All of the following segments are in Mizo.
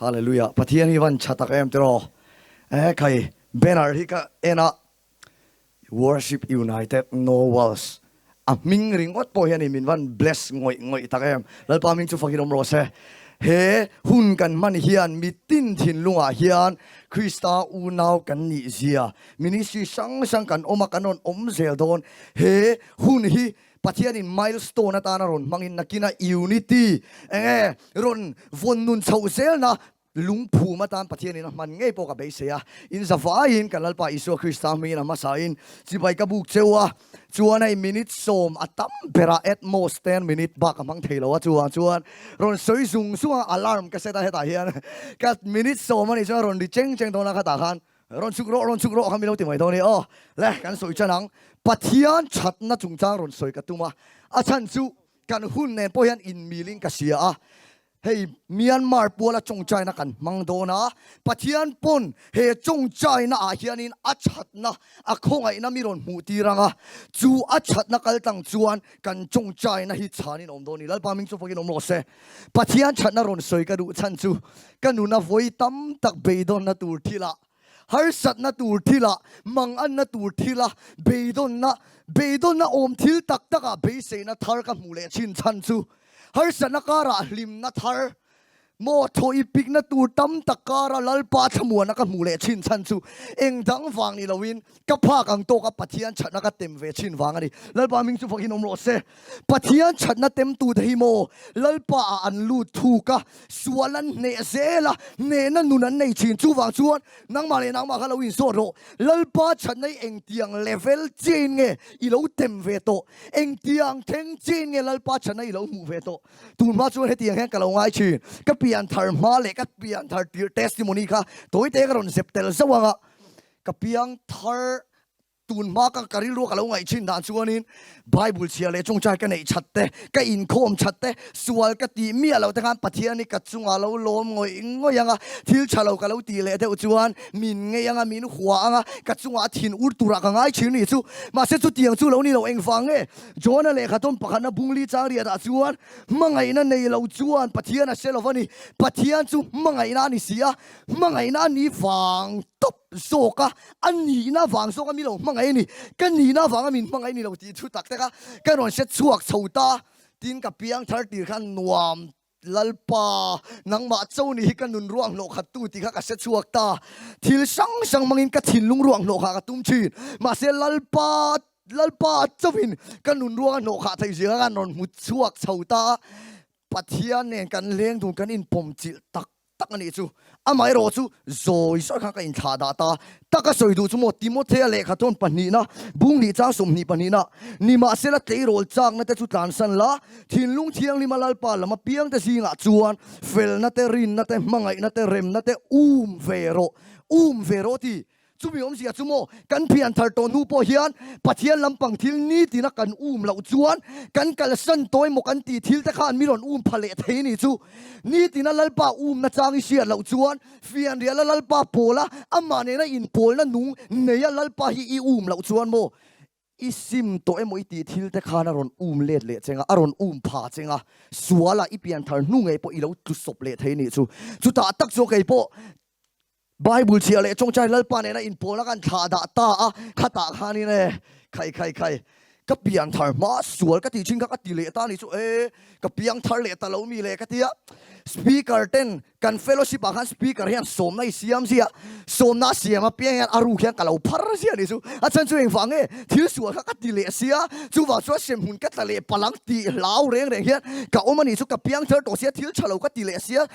Hallelujah Pathian hi van tha tak em tiraw eh khai banner hi ka en a Worship United No Walls a hming ringawt pawh hian min van bless ngawih ngawih tak em Lalpa hming chu fakin awm rawh se he hun kan hman hian mitin thinlungah hian Krista unau kan nih zia ministry hrang hrang kan awm a kan rawn awm zel dawn he hun hi Pathianin milestone atana rawn hmangin nakina unity enge rawn vawn nun chhoh zelna lungphum atan Pathianin a hman ngei pawh ka beisei a. In zavaiin kan Lalpa Isua Krista hmingin a hmasain chibai ka buk cheu a, chuan hei minute sawm a tam berah at most 10 minute bak a hmang thei lo a, chuvang chuan rawn sawi zung zung a alarm ka set a hetah hian ka minute sawm a nih chuan rawn ri cheng cheng dawn a khatah khan Rawn chhuk rawh, rawn chhuk rawh kha min lo ti mai dawn i aw. Le, kan sawi chan ang. Pathian thatna chungchang rawn sawi ka tum a, a chhan chu kan hun nen pawh hian inmilin ka hria a. Hei Myanmar puala chawngchaina kan hmang dawn a, Pathian pawn he chawngchaina ah hianin a thatna, a khawngaihna mi rawn hmuh tir ang a, chu a thatna kal tlang chuan kan chawngchaina hi chhanin awm dawn a ni. Lalpa hming chu fakin awm rawh se. Pathian thatna rawn sawi ka duh chhan chu ka nuna vawi tam tak beidawnna tur thilah, harsatna tur thilah, manganna tur thila beidawnna, beidawnna awm thil tak takah beiseina thar ka hmuh leh thin chhan chu harsatna karah hlimna thar maw thaw i pikna tur tam tak kara Lalpa thlamuana ka hmuh leh thin chhan chu eng dang vang ni loin Ka phak ang tawka Pathian thatna ka tem ve thin vang a ni. Lalpa hming chu fakin awm rawh se. Pathian thatna temtute hi maw Lalpa ah an lut thuk a, sual an hneh zel a, hnehna nun an nei thin. Chuvang chuan nangmah leh nangmah kha lo inzawt rawh. Lalpa thatna hi engtiang level chiahin nge i lo tem ve tawh? Engtiang thleng chiahin nge Lalpa thatna i lo hmuh ve tawh? Tun hma chuan hetiang hian ka lo ngai thin. Ka pian thar hma leh ka pian thar tirh testimony kha tawite ka rawn zep tel zauh ang a. Ka piang thar tun hma ka ka rilru ka lo ngaih thin dan chuanin Bible chhiar leh chungchai ka neih that te, ka inkhawm that te, sual ka tih miah loh te khan Pathian hi ka chungah lo lawm ngawih ngawih ang a, thil tha lo ka lo tih leh deuh chuan min ngei ang a, min hua ang a, ka chungah a thin ur turah ka ngai thin ni chu. Mahse chutiang chu lo ni lo engvang nge? John-a lehkha tawn pakhatna bungli chang riatah chuan hmangaihna nei lo chuan Pathian a hre lo va ni. Pathian chu hmangaihna a ni si a, Hmangaihna a ni vang tawp zawk a, a nihna vang zawk a mi lo hmangaih a ni, ka nihna vanga min hmangaih ni lo tih thu tak tak a ka rawn hre chhuak chho ta. Tin ka piang thar tir khan nuam Lalpa nangmah cho ni hi ka nun ruang hlawh khat tu tih kha ka hre chhuak ta. Thil hrang hrang hmangin ka thinlung ruang hlawh kha ka tum thin. Mahse Lalpa Lalpa chauhin ka nun ruang a hnawh khah theih zia kha ka rawn hmu chhuak chho ta. Pathian nen kan leng dun kan inpawm chilh tak tak a nih chu. Amaherawh chu zawi zawi khan ka inthlah dah ta. Taka sawi duh chu maw Timothea lehkha tawn pahnihna, bung hnih chang 22 na, Nimahsela tleirawl chakna te chu tlansan la, thinlung thianghlima Lalpa lam apiang te zingah chuan felna te, rinna te, hmangaihna te, remna te um ve rawh, um ve rawh ti. Chumi awmzia chu maw, kan pian thar tawh hnu pawh hian Pathian lampang thil nitina kan um loh chuan kan kalsan tawh emaw kan tih thil te khan mi rawn um pha leh thei ni chu. Nitina Lalpa um nachang i hriat loh chuan fianriala Lalpa pawla amah nena inpawlna nung neia Lalpa hi i um loh chuan maw i sim tawh emaw i tih thil te khan a rawn um let leh cheng a, a rawn um pha cheng a, suala i pian thar hnu ngei pawh i lo tlu sawp leh thei ni chu. Chutah tak chuan kei pawh Bible chhiah leh chawngchai Lalpa nena inpawlna kan thlah dah ta a, khatah khanin e, khai khai khai, ka pian thar hma sual ka tih thin kha ka ti leh ta ni chu e, ka piang thar leh ta lo mi le ka ti a. Speaker ten kan fellowship ah khan speaker hian sawmna i siam zia, sawmna a siam apiang hian a ruk hian ka lo phar zia ni chu. A chhan chu engvang nge thil sual kha ka ti leh sia, chuvang chuan hremhmun ka tla leh palang tih hlau reng reng hian ka awm a nih chu, ka piang thar tawh sia thil tha lo ka ti leh sia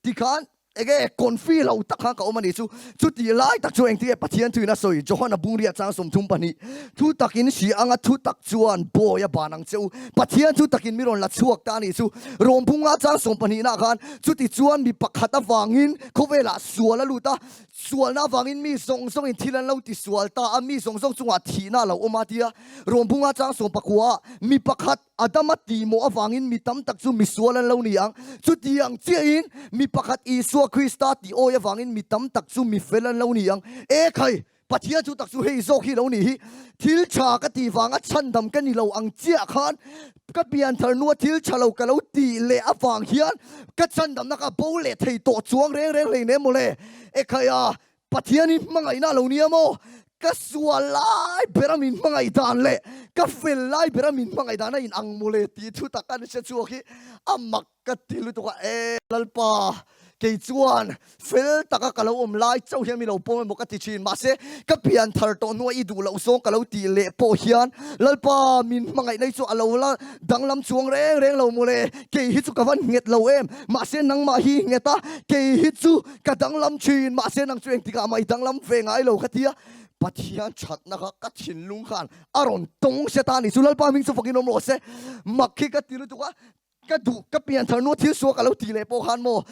tikhan, Enge confi lo tak khan ka awm a nih chu. Chuti lai tak chu engtin nge Pathian thuin a sawi? Johana bungria chang 32 Thu takin hria anga thu tak chuan bawi a ban ang che u. Pathian thu takin mi rawn la chhuak ta a nih chu. Rawm bunga chang sawmpahnihna khan chuti chuan mi pakhat avangin khawvelah sual a lut a, sualna avangin mi zawng zawngin thil an lo ti sual ta a, mi zawng zawng chungah thihna a lo awm a tia. Rawm bunga chang sawmpakua mi pakhat Adama tihmawh avangin mi tam tak chu misual an lo ni ang. Chutiang chiahin mi pakhat Isua Krista tih awi avangin mi tam tak chu mifel an lo ni ang. E khai! Pathian chu tak chu hei zawk hi lo nih hi. Thil tha ka tih vanga chhandam ka ni lo ang chiah khan ka pianthar nua thil tha lo ka lo tih leh avang hian ka chhandamna ka bo leh thei tawh chuang reng reng hlei nem mawle. Ekhaya, Pathian hi hmangaihna a lo nia maw? Ka sual lai bera min hmangaih dan leh ka fel lai bera min hmangaih dan a inang mawle tih thu tak a ni hre chhuak hi a mak ka ti lutuk a. E Lalpa, kei chuan fel taka ka lo awm lai chauh hian mi lo pawm emaw ka ti thin. Mahse, ka pian thar tawh hnua i duh loh zawng ka lo tih leh pawh hian Lalpa min hmangaih lai chu a lo la danglam chuang reng reng lo mawle. Kei hi chu ka van nghet lo em. Mahse, nangmah hi nghet a, kei hi chu Ka danglam thin, mahse nang chu engtikah mah i danglam ve ngai lo ka ti a, Pathian thatna kha ka thinlung khan a rawn tawng se ta a ni chu Lalpa hming chu fakin awm rawh se. Mak hi ka ti lutuk a, ka duh ka pianthar nua thil suak a lo ti leh pawh khan maw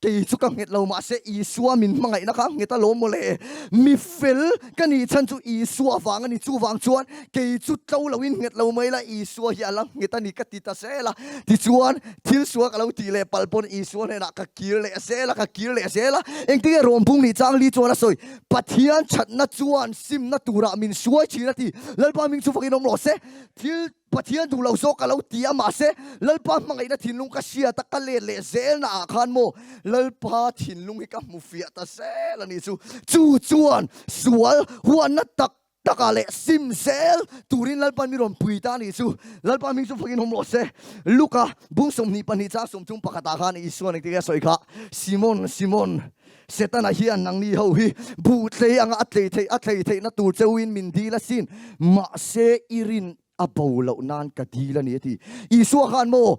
kei chu ka nghet lo mahse Isua min hmangaihna kha nghet alawm mawle. Mi fel ka nih chhan chu Isua vang a ni, chuvang chuan kei chu tlo loin nghet lo mai la Isua hi a la nghet a ni ka ti ta zel a, tichuan Thil sual ka lo tih leh palh pawn Isua hnenah ka kir leh zel a, ka kir leh zel a. Engtin nge Rawmbung nih chang li chuan a sawi, Pathian thatna chuan simna turah min suai thin a ti. Lalpa hming chu fakin awm rawh se. Thil Pathian duh lo zawk ka lo ti a, mahse Lalpa hmangaihna thinlung ka hriat a, ka let leh zelna ah khan maw Lalpa thinlung hi ka hmu fiah ta zel a nih chu. Chu chuan sual huatna tak Takah leh sim zel turin Lalpan mi rawn pui ta a nih chu. Lalpa hming chu fakin awm rawh se. Luka bung 22 chang 31 ah khan Isuan engtin nge a sawi kha, Simon, Simon, Setana hian nangni ho hi buh tlei anga a tlei theih a tlei theihna tur cheuhin min dil asin, mahse i rin a bo loh nan ka dil a ni a ti. Isua khan maw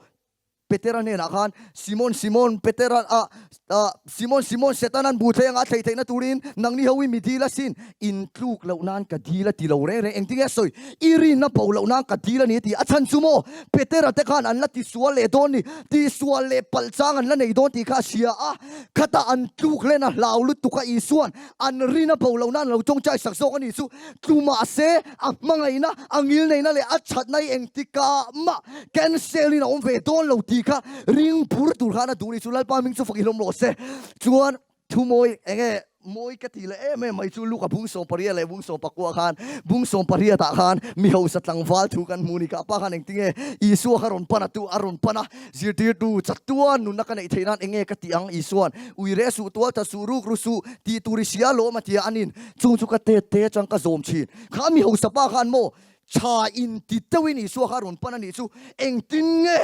Petera hnenah khan, Simon, Simon, Petera, ah, ah, Simon, Simon, Setanan bu thlei anga a thlei theihna turin nangni ho hi mi dil asin, in tluk loh nan ka dil a ti lo reng reng. Engtin nge a sawi? I rinna bo loh nan ka dil a ni a ti. A chhan chu maw? Petera te khan an la tisual leh dawn ni, tisual leh palh chang an la nei dawn tih kha a hria a. Khatah an tluk len a hlau lutuk a, Isua'n an rinna bo loh nan a lo tawngtai sak zawk a ni chu. Tlu mahse, a hmangaihna, a ngilneihna leh a thatna hi engtikah mah cancel in a awm ve dawn lo tih kha ring bur tur khan a duh ni chu Lalpa hming chu fak i hlawm rawh se. Chuan thu mawi eng nge mawi ka tih leh em em mai chu Luka bung 18 leh bung 19 khan bung 18 ah khan mi hausa tlangval thu kan hmu ni kha pa khan engtin nge Isua kha rawn pan a tu a rawn pan a zirtirtu chatuan nunna ka neih theih nan eng nge ka tih ang Isuan ui reh suh tual ta suh ruk ru suh tih tur i hria lawm a tia anin Chung chu ka tet te atang ka zawm thin. Kha mi hausa pa khan maw tha in ti deuhin Isua kha a rawn pan a nih chu engtin nge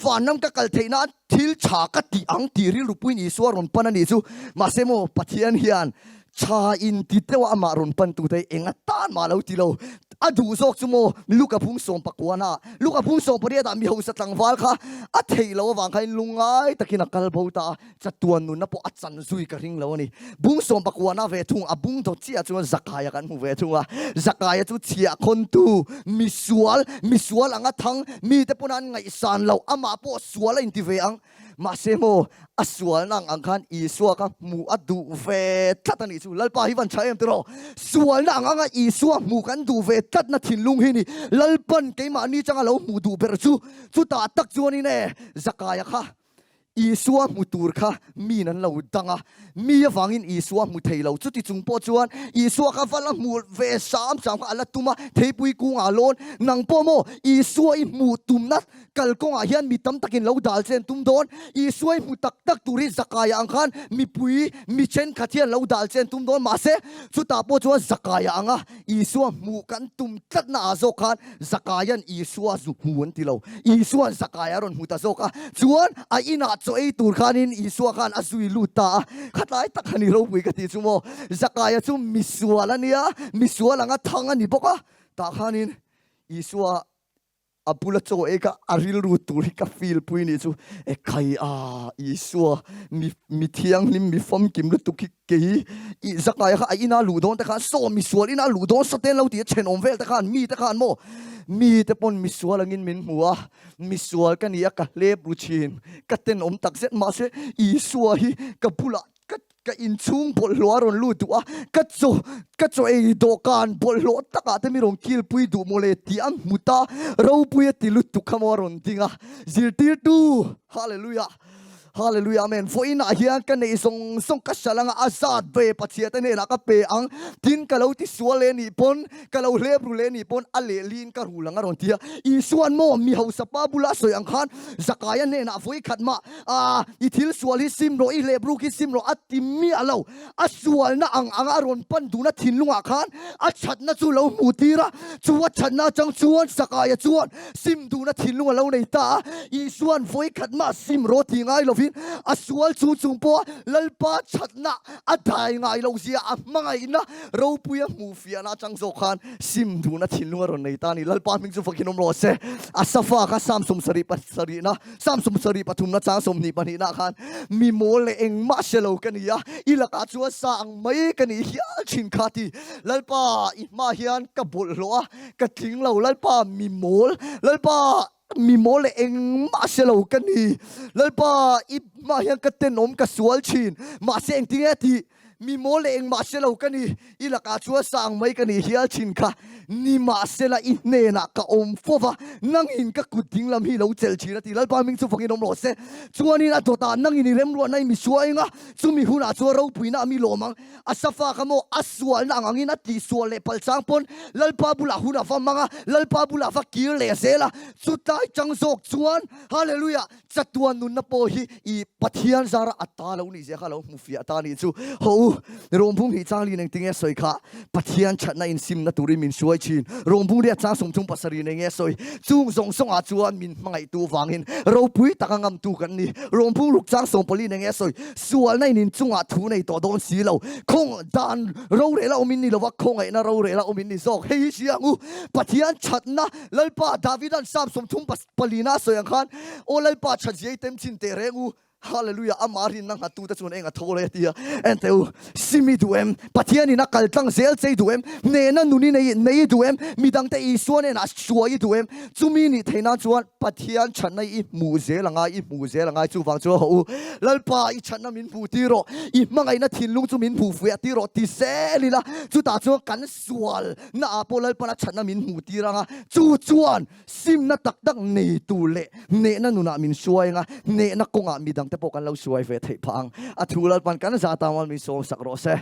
vanram ka kal theih nan thil tha ka tih ang tih rilru puiin Isua a rawn pan a nih chu. Mahse maw Pathian hian tha in ti deuh a amah rawn pan tute hi eng atan mah lo ti lo. A duh zawk chu maw Luka phung sawm pakuana Luka phung sawm pariatah mi hausa tlangval kha a theih loh avang khain lungngai takin a kal bo ta a. Chatuan nunna pawh a chan zui ka ring lo a ni. Bung sawm pakuana ve thung, a bung dawt chiah chuan Zakaia kan hmu ve thung a. Zakaia chu chhiah khawntu, misual, misual anga thang, mite pawn an ngaihsan loh, amah pawh sual a inti ve ang. Mahse maw, a sualna ang ang khan Isua kha hmuh a duh ve tlat a nih chu. Lalpa hi van tha em tiraw? Sualna ang anga Isua hmuh kan duh ve tlatna thinlung hi ni. Lalpan keimahni changa lo hmuh duh ber chu, chutah tak chuanin e, Zakaia kha Isua hmu tur kha miin an lo dang a, mi avangin Isua hmu thei lo. Chuti chung pawh chuan Isua kha va la hmu ve sam sam kha a la tum a, theipui kungah lawn. Nang pawh maw Isua i hmuh tumna kalkawngah hian mi tam takin lo dal che an tum dawn. Isua i hmu tak tak tur hi Zakaia ang khan mipui mi thenkhat hian lo dal che an tum dawn. Mahse, chutah pawh chuan Zakaia anga Isua hmuh kan tum tlatna ah zawk khan Zakaia'n Isua zu hmu an ti lo. Isua'n Zakaia a rawn hmu ta zawk a. Chuan a inah chaw ei tur khanin Isua khan a zui lut ta a. Khatlai tak a ni ropui ka tih chu maw. Zakaia chu misual a nia, misual anga thang a ni bawk a. Tah khanin Isua A bula chaw ei kha a rilru tur hi ka feel pui nih chu e khai a Isua mi mi thianghlim mi famkim lutuk hi kei i zakai kha a ina luh dawn te khan saw misual ina luh dawn saten lo tih a thenawm vel te khan mi te khan maw mi te pawn misual angin min hmu a misual ka ni a ka hlep ru thin ka tenawm takzet mahse Isua hi ka bulah ka Ka inchhung bawlhhlawh a rawn lut duh a, ka chaw ka chaw ei dawhkan bawlhhlawh takah te mi rawn kilpui duh mawle tih a hmu ta, ropui a ti lutuk kha maw a rawn ding a, zirtirtu, Hallelujah! Hallelujah Amen. Vawiin ah hian ka neih zawng zawng ka hral anga a zat ve Pathian te hnenah ka pe ang. Tin ka lo ti sual leh nih pawn, ka lo hlep ru leh nih pawn a lehlin ka rul ang a rawn ti a. Isuan maw mi hausa pa bula sawi ang khan Zakaia hnenah vawi khat mah ah i thil sual hi sim rawh, i hlep ruk hi sim rawh a ti miah lo. A sualna ang anga a rawn pan duna thinlungah khan a thatna chu lo hmuh tir a, chu a thatna atang chuan Zakaia chuan sim duhna thinlung a lo nei ta a. Isua'n vawi khat mah sim rawh ti ngai lovin a sual chung chung pawha Lalpa thatna a dai ngai lo zia a hmangaihna ropui a hmuh fiahna atang zawk khan sim duhna thinlung a rawn nei ta a ni. Lalpa hming chu fakin awm rawh se. Asafa kha Psalm 70 pasarihna Psalm 70 pathumna chang 20 pahnihna khan mi mawl leh engmah hre lo ka ni a, i lakah chuan sa ang mai ka nih hial thin kha ti. Lalpa, i hmaah hian ka bawlhhlawh a, ka tling lo. Lalpa, mi mawl, Lalpa, mi mawl leh engmah hre lo ka ni. Lalpa, i hmaah hian ka tenawm, ka sual thin. Mahse engtinge tih? Mi mawl leh engmah hre lo ka ni, i lakah chuan sang mai ka nih hial thin kha. Nimahsela i hnenah ka awm fo va, nangin ka kut ding lam hi lo chelh thin a ti. Lalpa hming chu fakin awm rawh se. Chuanin a dawtah nangin i remruatna i mi suai anga, chumi hunah chuan ropuina a mi lawm ang. A safa kha maw a sualna ang angin a tihsual leh palh chang pawn Lalpa bulah hun a va mang a, Lalpa bulah va kir leh zel a. Chutlai chang zawk chuan, Hallelujah! Chatuan nunna pawh hi i Pathian zara a ta lo nih zia kha lo hmu fiah ta nih chu. Haw u, Rawngbung hi Changlin engtinge a sawi kha? Pathian thatna insimna turin min hruai thin. Rawngbung riat chang 37 eng nge a sawi? Chung zawng zawngah chuan min hmangaihtu vangin ropui taka ngamtu kan ni. Rawngbung ruk chang 14 eng nge a sawi? Sualna in inchungah thu nei tawh dawn si lo. Khawng dan rorela awm in ni lova, khawngaihna rorela awm in ni zawk. Hei hi hria ang u, Pathian thatna Lalpa Davida'n Psalm 30 Palina a sawi ang khan, Aw Lalpa, tha ziai tem chin teh reng u, Hallelujah, amah rinna nghattu te chuan eng a tho leh a ti a. Enteh u, sim i duh em? Pathianin a kal tlang zel che i duh em? Hnehna nun i nei nei i duh em? Midangte Isua nen a hruai i duh em? Chumi nih theih nan chuan Pathian thatna i hmuh zel a ngai, i hmuh zel a ngai. Chuvang chuan hawh u, Lalpa, i thatna min hmuh tir rawh, i hmangaihna thinlung chu min hmuh fuih tir rawh ti zel ila, chutah chuan kan sual na ah pawh Lalpan a thatna min hmuh tir ang a, chu chuan Simna tak tak nei tur leh hnehna nunah min hruai anga, hnehna kawngah midangte pawh kan lo hruai ve theih phah ang. A thu Lalpan kan zah tan min sawmsak rawh se.